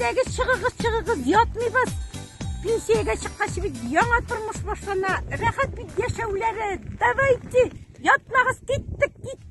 Әйдәгез, чыгыгыз, чыгыгыз, ятмыйбыз. Пенсиягә чыккач бит яңа тормыш башлана. Рәхәт бит яшәүләре. Давайте, ятмагыз, киттек, киттек.